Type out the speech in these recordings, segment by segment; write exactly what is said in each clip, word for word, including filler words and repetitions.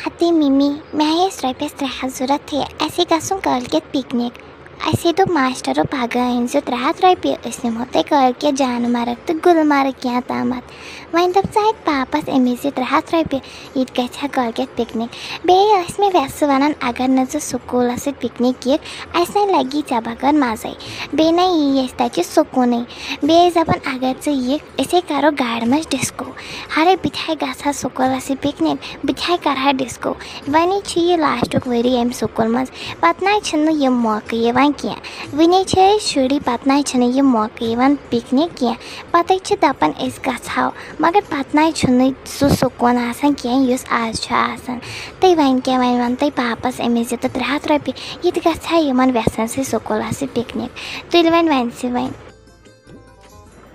ہتے مِمی، مےٚ ٲسۍ رۄپیَس ترٛےٚ ہَتھ ضوٚرَتھ ہے، اَسہِ گژھُن کٲلکٮ۪تھ پِکنِک۔ اَسہِ دوٚپ ماسٹرو، پَگاہ أنۍزیو ترٛےٚ ہَتھ رۄپیہِ، أسۍ نِمہو تۄہہِ کٲلکٮ۪تھ جانہٕ مرگ تہٕ گُلمرگ کینٛہہ تامَتھ۔ وۄنۍ دوٚپ ژٕ اَتہِ پاپَس، أمِس دِ ترٛےٚ ہَتھ رۄپیہِ، یہِ تہِ گژھِ ہا کٲلکٮ۪تھ پِکنِک۔ بیٚیہِ ٲسۍ مےٚ وٮ۪سہٕ وَنان، اگر نہٕ ژٕ سکوٗلَس سۭتۍ پِکنِک یِکھ، اَسہِ نَے لَگی ژےٚ بغٲر مَزَے، بیٚیہِ نَے یی اَسہِ تَتہِ سکوٗنٕے۔ بیٚیہِ ٲسۍ دَپان، اگر ژٕ یِکھ، أسے کَرو گاڑِ منٛز ڈِسکو۔ ہَرے بہٕ تہِ ہاے گژھٕ ہا سکوٗلَس سۭتۍ پِکنِک، بہٕ تہِ ہاے کَرٕ ہا ڈِسکو۔ وۄنۍ چھُ یہِ لاسٹُک ؤری اَمہِ سکوٗل منٛز، پَتہٕ نَے چھِنہٕ یِم موقعہٕ یِوان کینٛہہ۔ وٕنی چھِ أسۍ شُرۍ، پَتہٕ نَے چھِنہٕ یِم موقعہٕ یِوان پِکنِک کینٛہہ۔ پَتہٕ چھِ دَپان، أسۍ گژھٕ ہاو، مگر پَتہٕ نَے چھُنہٕ سُہ سکوٗن آسان کینٛہہ، یُس آز چھُ آسان۔ تہٕ وۄنۍ کیٛاہ، وۄنۍ وَن تہٕ پاپَس، أمِس دِ تہٕ ترٛےٚ ہَتھ رۄپیہِ، یہِ تہِ گژھِ ہا یِمَن وٮ۪سَن سۭتۍ سکوٗلَس سۭتۍ پِکنِک۔ تُلہِ وۄنۍ وۄنۍ سٕے وۄنۍ۔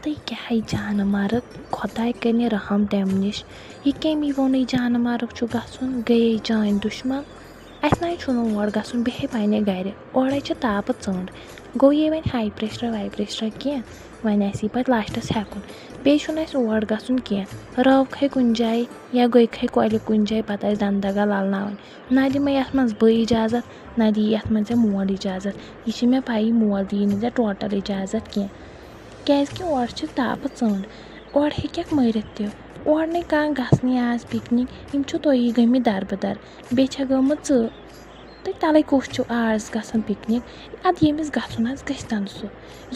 تہٕ کیٛاہ ہے جانہٕ مرگ، خۄداے کَرِ رحم تَمہِ نِش۔ یہِ کَمی ووٚنُے جانہٕ مرگ چھُ گژھُن، گٔیے چٲنۍ دُشمن۔ اَسہِ نَے چھُنہٕ اور گژھُن، بیٚہے پنٛنہِ گَرِ۔ اورَے چھِ تاپہٕ ژٔنٛڈ۔ گوٚو یے وۄنۍ ہاے پرٛیشرا واے پرٛیشرا کینٛہہ، وۄنۍ آسی پَتہٕ لاسٹَس ہٮ۪کُن۔ بیٚیہِ چھُنہٕ اَسہِ اور گژھُن کینٛہہ۔ رٲوکھَے کُنہِ جایہِ یا گٔیکھَے کۄلہِ کُنہِ جایہِ، پَتہٕ آسہِ دَنٛدٕ دَگا لَلناوٕنۍ۔ نہ دِمَے یَتھ منٛز بٕے اِجازت، نہ دِیہِ یَتھ منٛز ژےٚ مول اِجازت۔ یہِ چھِ مےٚ پَیی، مول دِیہِ نہٕ ژےٚ ٹوٹَل اِجازت کینٛہہ۔ کیٛازِکہِ اورٕ چھِ تاپہٕ ژٔنٛڈ، اورٕ ہیٚکٮ۪کھ مٔرِتھ تہِ۔ اورٕ نَے کانٛہہ گژھنٕے آز پِکنِک، یِم چھِ تُہی گٔمٕتۍ دَربٕدَر، بیٚیہِ چھےٚ گٔمٕژ ژٕ۔ تہٕ تَلَے کُس چھُ آز گژھان پِکنِک؟ اَدٕ ییٚمِس گژھُن آسہِ، گژھِ تَن سُہ۔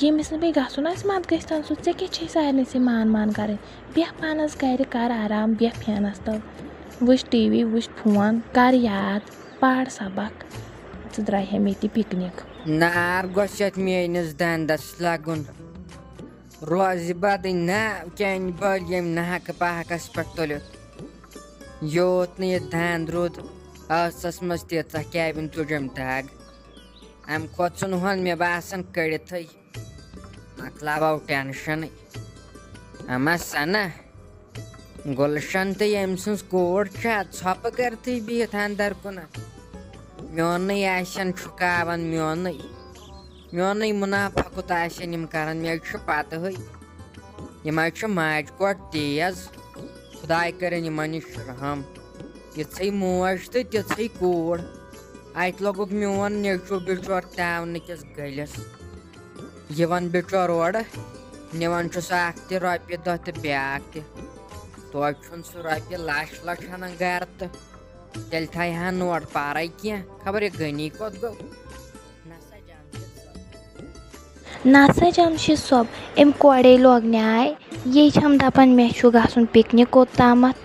ییٚمِس نہٕ بیٚیہِ گژھُن آسہِ، مَتہٕ گژھِ تَن سُہ۔ ژےٚ کیٛاہ چھے سارنٕے سۭتۍ مان مان کَرٕنۍ؟ بیٚہہ پانَس گَرِ، کَر آرام، بیٚہہ فینَس تَل، وٕچھ ٹی وی، وٕچھ فون، کَر یاد، پَر سبق، ژٕ درٛایہِ ہا مےٚ تہِ پِکنِک۔ نار گوٚژھ یَتھ میٛٲنِس دَنٛدَس لَگُن۔ روزِ بدٕنۍ نا چانہِ بٔلۍ ییٚمۍ نحق پہکس پٮ۪ٹھ تُلِتھ۔ یوٗت نہٕ یہِ دند روٗد، ٲسَس منٛز تیٖژاہ کیٛابِن تُجِم دگ۔ اَمہِ کھۄتہٕ ژھُن ہون مےٚ باسان کٔڑِتھٕے۔ مۄکلاوو ٹینشنٕے۔ اما سنا، گُلشن تہٕ ییٚمۍ سٕنٛز کوٗر چھےٚ ژھۄپہٕ کٔرتھٕے بِہِتھ اندر کُنتھ۔ میونٕے آسن چھُکاوان، میونٕے۔ میونٕے منافع کوٗتاہ آسن یِم کران، مےٚ چھُ پتہٕے۔ یِم حظ چھِ ماجہِ کۄٹھ تیز۔ خداے کٔرِن یِمن نِش رحم۔ یِژھٕے موج تہٕ تِژھٕے کوٗر۔ اتہِ لوٚگُکھ میون نیٚچو بِچور تاونہٕ کِس گٔلِس۔ یِوان بِچور اورٕ، نِوان چھُس اکھ تہِ رۄپیہِ دہ تہٕ بیاکھ تہِ۔ توتہِ چھُنہٕ سُہ رۄپیہِ لچھ لچھ انان گرٕ تہٕ تیٚلہِ تھایہِ ہا نوٹ پارے کینٛہہ، خبر یہِ غنی کوٚت گوٚو۔ نسا جمشید صٲب۔ نسا جمشید صٲب، أمۍ کورے لوگ نیاے۔ یے چھَم دَپان، مےٚ چھُ گژھُن پِکنِک کوٚت تامَتھ۔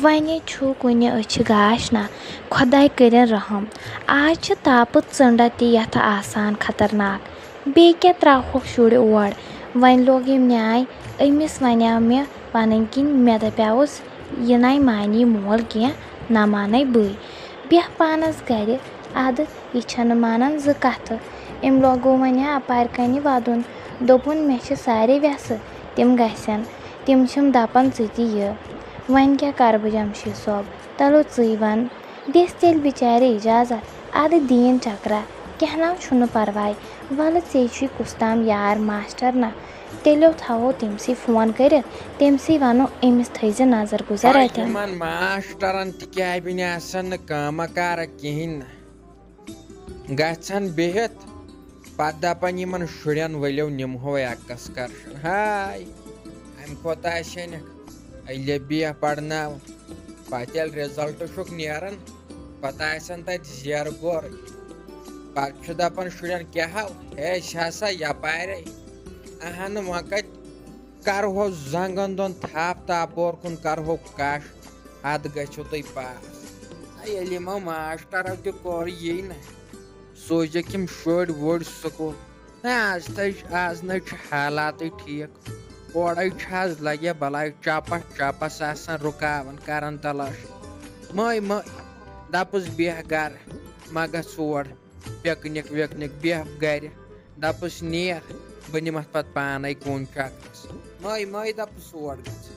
وَنے چھُ کُنہِ أچھِ گاش نہ۔ خۄداے کٔرِن رحم۔ آز چھِ تاپہٕ ژٔنٛڈا تہِ یَتھ آسان خطرناک۔ بیٚیہِ کیٛاہ ترٛاوہوکھ شُرۍ اور؟ وۄنۍ لوگ أمۍ نیاے۔ أمِس وَنیٛاو مےٚ پَنٕنۍ کِنۍ، مےٚ دَپیٛاوُس، یہِ نَے مانی مول کینٛہہ، نہ مانَے بٕے۔ بیٚہہ پانَس گَرِ، اَدٕ یہِ چھَنہٕ مانان زٕ کَتھٕ۔ أمۍ لوگو وۄنۍ اَپارِ کَنہِ وَدُن۔ دوٚپُن، مےٚ چھِ سارے وٮ۪سہٕ، تِم گژھن، تِم چھِم دَپان ژٕ تہِ یہِ۔ وۄنۍ کیٛاہ کَرٕ بہٕ جمشید صٲب؟ تَلو ژٕے وَن۔ دِس تیٚلہِ بِچارِ اِجازت، اَدٕ دِیِن چکرا، کینٛہہ نہ چھُنہٕ پَرواے۔ وَلہٕ ژےٚ چھُے کُس تام یار ماسٹر نہ، تیٚلہِ تھاوو تٔمۍ سٕے فون کٔرِتھ، تٔمۍ سٕے وَنو أمِس تھٲیزِ نظر گُزر اَتٮ۪ن۔ یِمَن ماسٹرَن تہِ کیٛابِنہِ آسان نہٕ کٲمہ کارہ کِہیٖنۍ نہ۔ گژھن بِہِتھ، پتہٕ دپان یِمن شُرٮ۪ن، "ؤلِو نِمہو excursion۔ ہاے، امہِ کھۄتہٕ آسہِ ہا نہٕ الف بیہ پرناوُن۔ پتہٕ ییٚلہِ result چھُکھ نیران، پتہٕ آسن تتہِ زیرٕ گورٕے۔ پتہٕ چھُ دپان شُرٮ۪ن، 'کیٛاہ ہاو، ہے، أسۍ ہسا یپارے۔ اہن، وۄنۍ کتہِ کرہو زنٛگن دۄن تھپھ تہٕ اپور کُن کرہو کش، ادٕ گٔژھِو تُہۍ پاس۔'" نہ، ییٚلہِ یِمو ماسٹرو تہِ کوٚر یی نہ، سوٗزِکھ یِم شُرۍ وُرۍ سکوٗل۔ نہ، آز تہِ، آز نہ چھِ حالاتٕے ٹھیٖک۔ اورَے چھِ آز لگے بلاے چپس چپس آسان رُکاوان، کران تلاش۔ مٔے مٔے دپُس، "بیٚہہ گرٕ، مہ گژھ اور۔ پِکنِک وِکنِک، بیٚہہ گرِ۔" دپُس، "نیر، بہٕ نِمتھ پتہٕ پانے کُن چکرس۔" مٔے مٔے دپُس، "اور گژھ۔"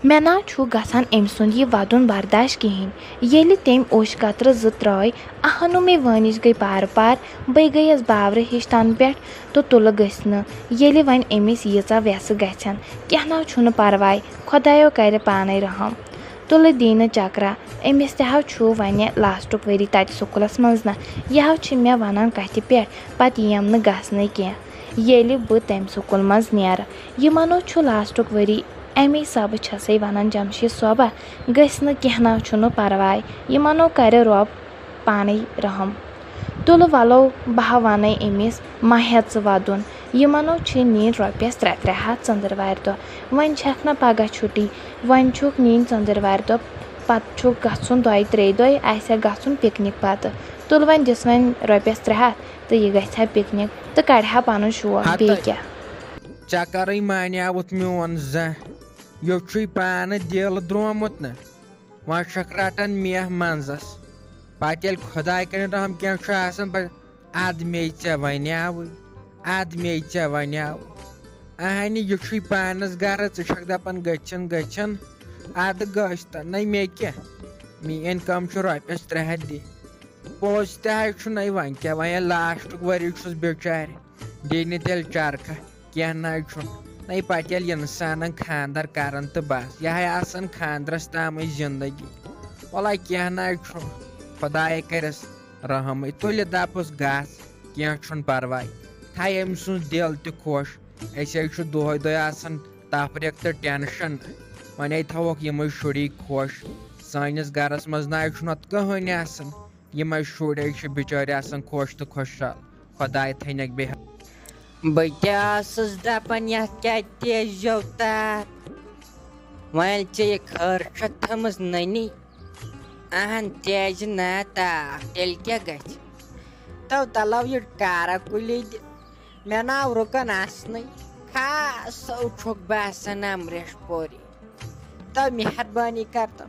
مےٚ نا چھُ گژھان أمۍ سُنٛد یہِ وَدُن برداش کِہیٖنۍ۔ ییٚلہِ تٔمۍ اوٚش قطرٕ زٕ ترٛٲے، اہنُو مےٚ وٲنِج گٔے پارٕ پار۔ بہٕ گٔیَس باورٕ ہِش تَنہٕ پٮ۪ٹھ تہٕ تُلہٕ گٔژھۍ نہٕ۔ ییٚلہِ وۄنۍ أمِس ییٖژاہ وٮ۪سہٕ گژھن، کینٛہہ نہ چھُنہٕ پرواے، خۄدایو کرِ پانے رحم۔ تُلہٕ دی نہٕ چکرا۔ أمِس تہِ ہا چھُ وۄنہِ لاسٹُک ؤری تَتہِ سکوٗلَس منٛز نہ۔ یہِ ہا چھِ مےٚ وَنان کَتھِ پٮ۪ٹھ، پَتہٕ یِیَم نہٕ گژھنَے کینٛہہ، ییٚلہِ بہٕ تَمہِ سکوٗل منٛز نیرٕ۔ یِمَنو چھُ لاسٹُک ؤری، اَمی سبہٕ چھَسَے وَنان جمشید صٲبہ، گٔژھۍ نہٕ کینٛہہ نہ چھُنہٕ پرواے، یِمَنو کَرِ رۄب پانے رحم۔ تُلہٕ وَلو، بہٕ ہا وَنَے أمِس، مہ ہےٚ ژٕ وَدُن۔ یِمَنو چھِ نِنۍ رۄپیَس ترٛےٚ ترٛےٚ ہَتھ ژٔنٛدٕروارِ دۄہ۔ وۄنۍ چھَکھ نہ پَگاہ چھُٹی، وۄنۍ چھُکھ نِنۍ ژٔنٛدٕروارِ دۄہ، پَتہٕ چھُکھ گژھُن دۄیہِ ترٛیٚیہِ دۄہہِ، آسہِ ہا گژھُن پِکنِک پَتہٕ۔ تُل وۄنۍ دِس وۄنۍ رۄپیَس ترٛےٚ ہَتھ تہٕ یہِ گژھِ ہا پِکنِک تہٕ کَڑِ ہا پَنُن شوق، ہَتہٕ بیٚیہِ کیٛاہ؟ ژےٚ کَرٕے مانیٛاوُتھ میون زانٛہہ، یوٚت چھُے پانہٕ دِل درٛومُت نہ۔ وۄنۍ چھکھ رٹان میہ منٛزس۔ پتہٕ ییٚلہِ خۄداے کٔرِن رحم کینٛہہ چھُ آسان، پتہٕ ادٕ مے ژےٚ وَنیٛاوٕے، ادٕ مے ژےٚ وَنیٛاوٕے۔ اہنہِ، یہِ چھُے پانس گرٕ، ژٕ چھکھ دپان گٔژھِن گٔژھِن، ادٕ گٔژھ تہٕ نَے مےٚ کیٛاہ؟ میٲنۍ کم چھُ رۄپیس ترٛےٚ ہتھ دِنۍ۔ پوٚز تہِ حظ چھُ، نَے وۄنۍ کیٛاہ، وۄنۍ ییٚلہِ لاسٹُک ؤری چھُس بِچارِ، دِنہِ تیٚلہِ چرکھہ۔ کینٛہہ نہ حظ چھُنہٕ۔ نَے پَتہٕ ییٚلہِ اِنسانَن خانٛدر کَرَن تہٕ بَس، یہِ ہَے آسَن خانٛدرَس تامٕے زِندگی۔ وَلہٕ کینٛہہ نہ حظ چھُنہٕ، خۄداے کَرٮ۪س رحمٕے۔ تُلہِ دَپُس گژھ، کینٛہہ چھُنہٕ پَرواے۔ تھایہِ أمۍ سُنٛد دِل تہِ خۄش۔ أسۍ حظ چھُ دۄہَے دۄہَے آسان تفریٖق تہٕ ٹٮ۪نشَن۔ وۄنۍ ہے تھاوہوکھ یِمَے شُری خۄش۔ سٲنِس گَرَس منٛز نہ حظ چھُنہٕ اَتھ کٕہٕنۍ آسان۔ یِمَے شُرۍ حظ چھِ بِچٲرۍ آسان خۄش تہٕ خۄشحال۔ خۄداے تھٲینَکھ بیٚیہِ۔ بہٕ تہِ ٲسٕس دَپان، یَتھ کیٛاہ تیزیو تاپھ، وۄنۍ ییٚلہِ ژےٚ یہِ خٲر چھےٚ تھٲمٕژ نٔنی۔ اَہَن تیزِ نا تاپھ، تیٚلہِ کیٛاہ گژھِ؟ تو تَلو یہِ کارا کُلی دِ، مےٚ ناو رُکَن اَسنٕے، خاصو چھُکھ باسان اَمریش پوری۔ تو مہربٲنی کر تو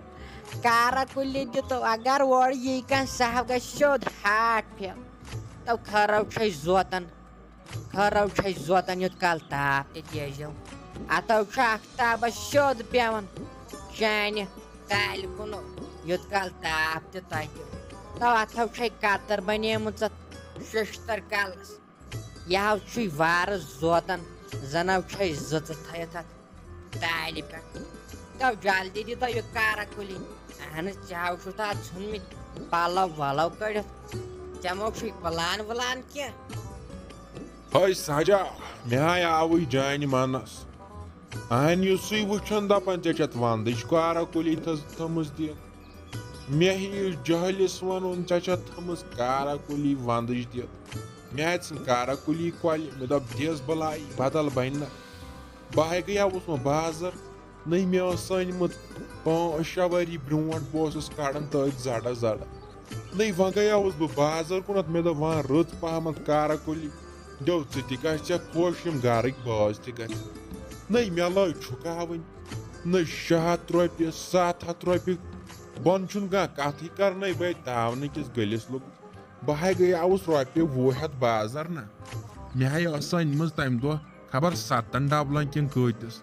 کارا کُلی دِ تو، اگر اورٕ یی کانٛہہ سہو گژھِ سیوٚد ہاٹ پھیل۔ تو خٲرو چھے زوتن، خٲرو چھے زوتن یوٚت کال تاپھ تہِ تیزیو۔ اتو چھُ اختابس سیوٚد پٮ۪وان چانہِ تالہِ کُنو یوٚت کال تاپھ تہِ تتہِ۔ تو اتھو چھے کتر بنیمٕژ اتھ ششتر کلس۔ یہِ حظ چھُے وارٕ زوتن، زنو چھے زٕژٕ تھٲیِتھ اتھ تالہِ پٮ۪ٹھ۔ تو جلدی دِ تو یہِ کارا کُلی۔ اہن حظ، ژےٚ حظ چھُتھ اتھ ژھُنمٕتۍ پلو ولو کٔڑِتھ۔ ژےٚ ما چھُے پلان ولان کینٛہہ؟ ہے سجا، مےٚ ہاے آوٕے جانہِ منس۔ اہن یُسُے وٕچھُن دپان ژےٚ چھتھ ونٛدٕچ کارا کُلی تھٔز تھٲمٕژ دِتھ۔ مےٚ ہیٚیِس جٲہلِس وَنُن، ژےٚ چھَتھ تھٲمٕژ کارا کُلی وَندٕج دِتھ۔ مےٚ ہیٚژٕن کارا کُلی کۄلہِ، مےٚ دوٚپ، دِس بَلایہِ، بدل بَنہِ نہ۔ بہٕ ہاے گٔیاوُس وۄنۍ بازر، نٔے مےٚ ٲس سٲنۍ مٕژ پانٛژھ شےٚ ؤری برٛونٛٹھ، بہٕ اوسُس کَڑان تٔتھۍ زَڈَس زَڈَس۔ نٔے وۄنۍ گٔیاوُس بہٕ بازر کُنَتھ، مےٚ دوٚپ، وۄنۍ رٕژ پَہمَتھ کارا کُلی، دیو ژٕ تہِ گژھِ ژےٚ خۄش، یِم گَرٕکۍ بٲژ تہِ گژھِ۔ نٔے مےٚ لٲج چھُکاوٕنۍ، نٔے شےٚ ہَتھ رۄپیہِ، سَتھ ہَتھ رۄپیہِ، بۄن چھُنہٕ کانٛہہ کَتھٕے کرنَے، بہٕ ہے تاونہٕ کِس گٔلِس لوٚگُس۔ بہٕ ہاے گٔیاوُس رۄپیہِ وُہ ہٮ۪تھ بازر نہ۔ مےٚ ہاے ٲس سۄ أنمٕژ تَمہِ دۄہ خبر سَتَن ڈبلن کِنہٕ کۭتِس۔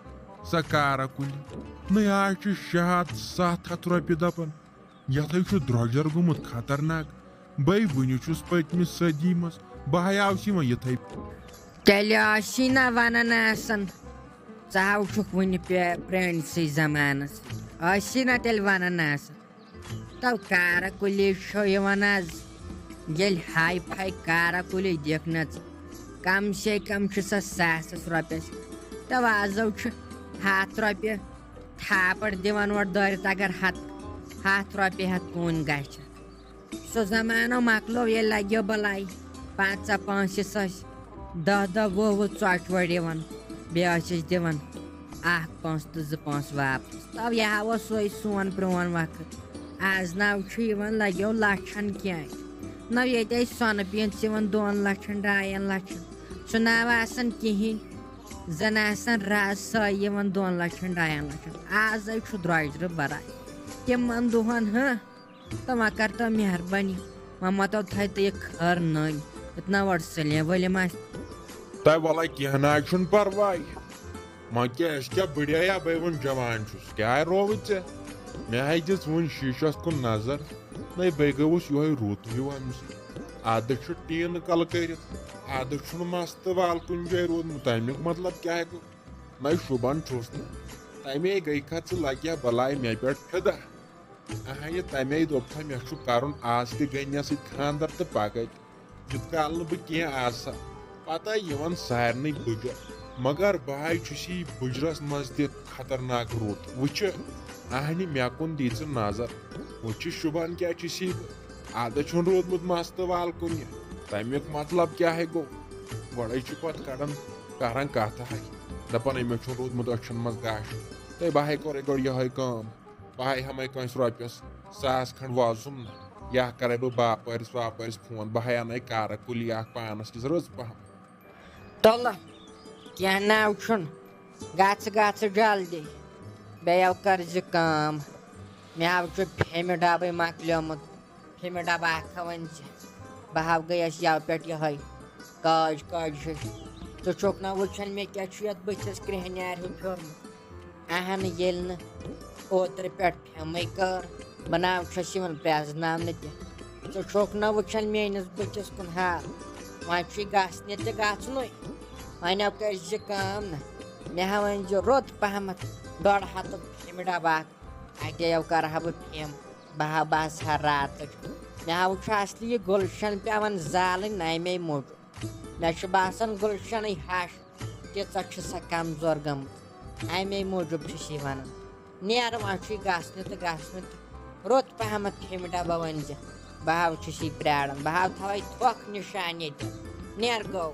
سۄ کارا کُلہِ۔ نٔے آز چھِ شےٚ ہَتھ، سَتھ ہَتھ رۄپیہِ دَپان۔ یَتھ ہاے چھُ درٛۄجر گوٚمُت خطرناک۔ بہٕ ہے وُنہِ چھُس پٔتمہِ صدی منٛز۔ بہٕ ہاے آوسٕے وۄنۍ یِتھَے۔ تیٚلہِ ٲسی نہ وَنان آسان، ژٕ ہاو چھُکھ وُنہِ پے-، پرٛٲنسٕے زمانس۔ ٲسی نہ تیٚلہِ وَنان آسان۔ تو کارا کُلی چھو یِوان آز، ییٚلہِ ہاے فاے کارا کُلی دِکھ نہ ژٕ، کم سے کم چھُ سۄ ساسَس رۄپیَس۔ تو آزو چھُ ہَتھ رۄپیہِ تھاپڑ دِوان اورٕ دٲرِتھ، اگر ہَتھ، ہَتھ رۄپیہِ ہٮ۪تھ کُن گژھِ۔ سُہ زمانہٕ مۄکلو، ییٚلہِ لگیو بلاے۔ پنٛژاہ پونٛسہٕ ٲسۍ، دَہ دَہ وُہ وُہ ژۄچہِ وٲلۍ یِوان، بیٚیہِ ٲسۍ أسۍ دِوان اکھ پونٛسہٕ تہٕ زٕ پونٛسہٕ واپس۔ تو یہِ ہا اوس سُے سون پرٛون وقت۔ آز نہ چھُ یِوان، لگیو لچھن کینٛہہ۔ نہ ییٚتہِ ٲسۍ سۄنہٕ پیٖنٛژ یِوان دۄن لچھن، ڈاین لچھن۔ سُہ نہ آسان کِہیٖنۍ۔ زَن آسان رَز سۄے یِوان دۄن لَچھَن، ڈایَن لَچھَن۔ آزَے چھُ درٛۄجرٕ بَران تِمَن دۄہَن، ہہ؟ تہٕ وۄنۍ کَر تو مہربٲنی، وۄنۍ مہ تو تھٲے تہٕ یہِ خٲر نٔنۍ، یُتھ نہ اورٕ سٲلِم وٲلِم آسہِ۔ تۄہہِ وَلَے کینٛہہ نہ حظ چھُنہٕ پَرواے۔ وۄنۍ کیٛاہ، أسۍ کیٛاہ بٕڈیے یا بے وۄنۍ جوان چھُس؟ کیٛاہ رووُے ژےٚ؟ مےٚ ہاے دِژ وُنہِ شیٖشس کُن نظر۔ نَے بے گوٚوُس یِہوٚے رُت ہیوٗ أمِس۔ عادت چھُ ٹیٖنہٕ کلہٕ کٔرِتھ۔ عادت چھُنہٕ مس تہٕ وال کُنہِ جایہِ روٗدمُت۔ تَمیُک مطلب کیٛاہ گوٚو؟ نَے شوٗبان چھُس نہٕ۔ تَمے گٔے کھا ژٕ لگہِ ہا بلاے مےٚ پٮ۪ٹھ فِدا۔ اہنہِ تَمے دوٚپ تھا مےٚ چھُ کرُن آز تہِ غنیَس سۭتۍ خانٛدر تہٕ پگاہ تہِ۔ یُتھ کال نہٕ بہٕ کینٛہہ آسہٕ ہا، پتہ یِوان سارنٕے بٕجر۔ مگر بہٕ ہاے چھُس یی بٕجرس منٛز تہِ خطرناک رُت۔ وٕچھِ، اہنہِ مےٚ کُن دی ژٕ نظر۔ وٕچھِ شُبان کیٛاہ چھُس یی بہٕ۔ عادت چھُنہٕ روٗدمُت مس تہٕ وال کُنہِ۔ تَمیُک مطلب کیٛاہ ہے گوٚو؟ گۄڈَے چھُ پتہٕ کڑان، کران کتھ ہاے۔ دپان أمِس چھُنہٕ روٗدمُت أچھن منٛز گاش۔ تہٕ بہٕ ہاے کوٚرُے گۄڈٕ یِہوٚے کٲم۔ بہٕ ہاے ہٮ۪مَے کٲنٛسہِ رۄپیَس ساس کھنٛڈ وۄزُم نہ، یا کَرَے بہٕ باپٲرِس واپٲرِس فون، بہٕ ہاے اَنَے کارٕ کُلی اَکھ پانَس کِژھ رٕژ پَہَم۔ تُلہٕ، کینٛہہ ناو چھُنہٕ، گژھ گژھ جلدی، بیٚیہِ یَو کَر زِ کٲم، مےٚ ہاو چھُ فیمہِ ڈَبَے مۄکلیومُت، فیمہِ ڈَبہٕ اَکھ ہاو أنۍ زِ، بہٕ ہاو گٔیَس یَوٕ پٮ۪ٹھ یِہوٚے کاج کاج ہیوٚچھ۔ ژٕ چھُکھ نہ وٕچھان مےٚ کیٛاہ چھُ یَتھ بٕتھِس کرٛیٚہنیٛارِ ہیوٗ پھیوٚرمُت؟ اہن، ییٚلہِ نہٕ اوترٕ پٮ۪ٹھ فیمٕے کٔر، بہٕ ناو چھَس یِوان پرٛزناونہٕ تہِ۔ ژٕ چھُکھ نہ وٕچھان میٛٲنِس بٕتھِس کُن حال؟ وۄنۍ چھُے گژھنہِ تہِ گژھنُے۔ وۄنۍ ہاو کٔرۍ زِ کٲم نہ، مےٚ ہاو أنۍ زِ رُت پہمتھ ڈۄڈ ہتُک فیمہِ ڈبہٕ اکھ۔ اَتے یَو کَرٕ ہا بہٕ فیم، بہٕ ہا باسہٕ ہا راتَس۔ مےٚ ہا وٕچھ اَصلی یہِ گُلشن پٮ۪وان زالٕنۍ اَمے موٗجوٗب۔ مےٚ چھُ باسان گُلشنٕے ہَش، تیٖژاہ چھِ سۄ کمزور گٔمٕژ۔ اَمے موٗجوٗب چھُس یہِ وَنان۔ نیر وۄنۍ چھُے گژھنہِ تہٕ گژھنہِ تہٕ رُت پہمتھ فیمہِ ڈبہ ؤنۍ زِ۔ بہٕ ہا چھُس یہِ پرٛاران، بہٕ ہا تھاوَے تھۄکھ نِشان ییٚتہِ۔ نیر گوٚو۔